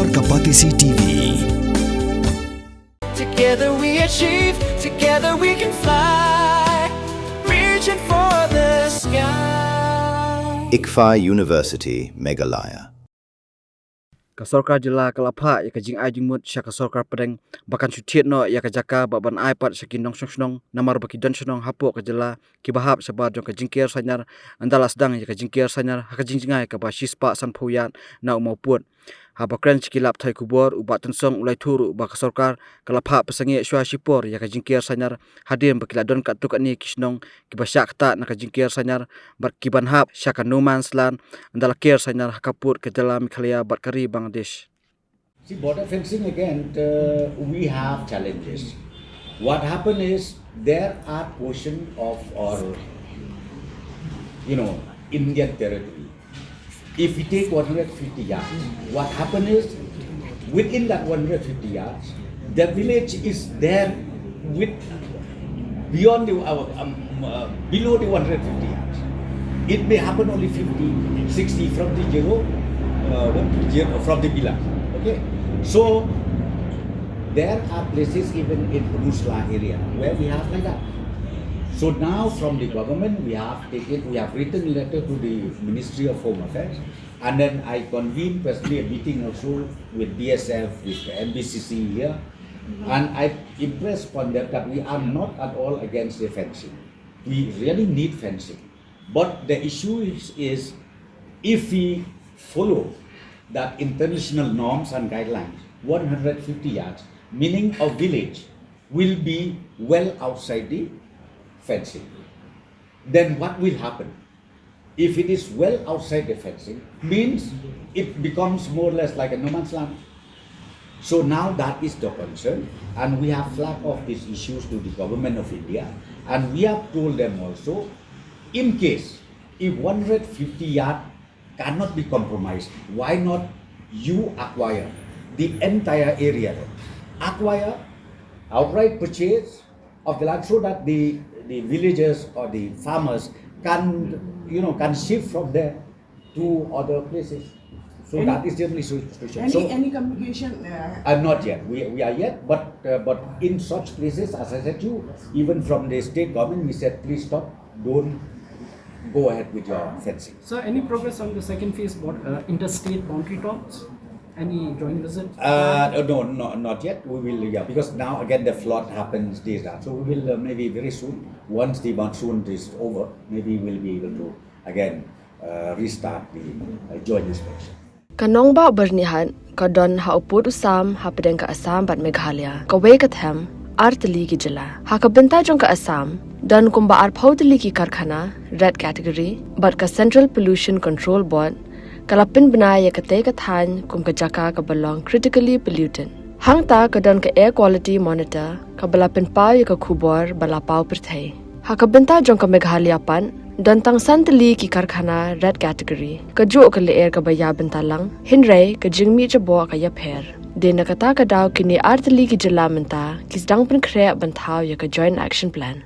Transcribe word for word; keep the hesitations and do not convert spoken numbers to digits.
Ka Batesi T V. Together we achieve, together we can fly, reaching for the sky. ICFAI University, Meghalaya. Ka sorkar jylla ka la phah ïa ka jingai jingmut sha ka sorkar pdeng ba kan shu thied noh ïa ka jaka bad ban ai pat sha ki nongshong shnong namar ba ki don shnong hapoh ka jylla kiba hap shabar jong ka jingker sainar ynda la sdang ïa ka jingker sainar ha ka jingjngai kaba shispah sanphew ïar na u mawpud. Haba kren sha ki lad pathai khubor, u Bah Tynsong u la ïathuh ruh ba ka sorkar ka la phah pynsangeh shuwa shipor ïa ka jingker sainar hadien ba ki la don katto katne ki shnong kiba shah ktah na ka jingker sainar bad ki ban hap sha ka no man's land ynda la ker sainar ha ka pud ka jylla Meghalaya bad ka ri Bangladesh. See, border fencing again, uh, we have challenges. What happened is there are portion of our, you know, Indian territory. If we take one hundred fifty yards, what happened is within that one hundred fifty yards, the village is there with beyond the, uh, um, uh, below the one hundred fifty yards. It may happen only fifty, sixty from the zero, uh, one zero from the villa. Okay, so there are places even in Peninsula area where we have like that. So now from the government we have taken, we have written letter to the Ministry of Home Affairs, and then I convened personally a meeting also with B S F, with the N B C C here, and I impressed upon them that we are not at all against the fencing. We really need fencing. But the issue is, is if we follow that international norms and guidelines, one hundred fifty yards, meaning a village will be well outside the fencing. Then what will happen? If it is well outside the fencing, means it becomes more or less like a no man's land. So now that is the concern, and we have flagged off these issues to the government of India, and we have told them also, in case if one hundred fifty yard cannot be compromised, why not you acquire the entire area? Acquire, outright purchase of the land so that the, the villagers or the farmers can, you know, can shift from there to other places. So Any- that is the only solution. Any, So any communication? Uh, uh, not yet. We, we are yet, but, uh, but in such places, as I said to you, even from the state government, we said, "Please stop. Don't go ahead with your fencing." So, any progress on the second phase, bor- uh, interstate boundary talks? Any joint visit? Uh, uh, no, no, not yet. We will, yeah, because now again the flood happens this, that. So we will, uh, maybe very soon, once the monsoon is over, maybe we'll be able to again, uh, restart the, uh, joint inspection. Ka nongbah Byrnihat ka don ha u pud u sam hapdeng ka Assam bad Meghalaya, kawei ka them, ar tylli ki jylla. Ha ka bynta jong ka Assam, don kumba arphew tylli ki karkhana red category bad ka Central Pollution Control Board ka la pynbna ïa katei ka thaiñ kum ka jaka kaba long critically polluted. Hangta ka don ka Air Quality Monitor kaba la pynpaw ïa ka khubor ba la paw pyrthei. Ha ka bynta jong ka Meghalaya pat, don tang san tylli ki karkhana red category. Kajuh ka lyer kaba ïa bynta lang, hynrei ka jingmih jaboh ka ïapher. Dei na kata ka daw kine ar tylli ki jylla mynta ki sdang pynkhreh ban thaw ïa ka Joint Action Plan.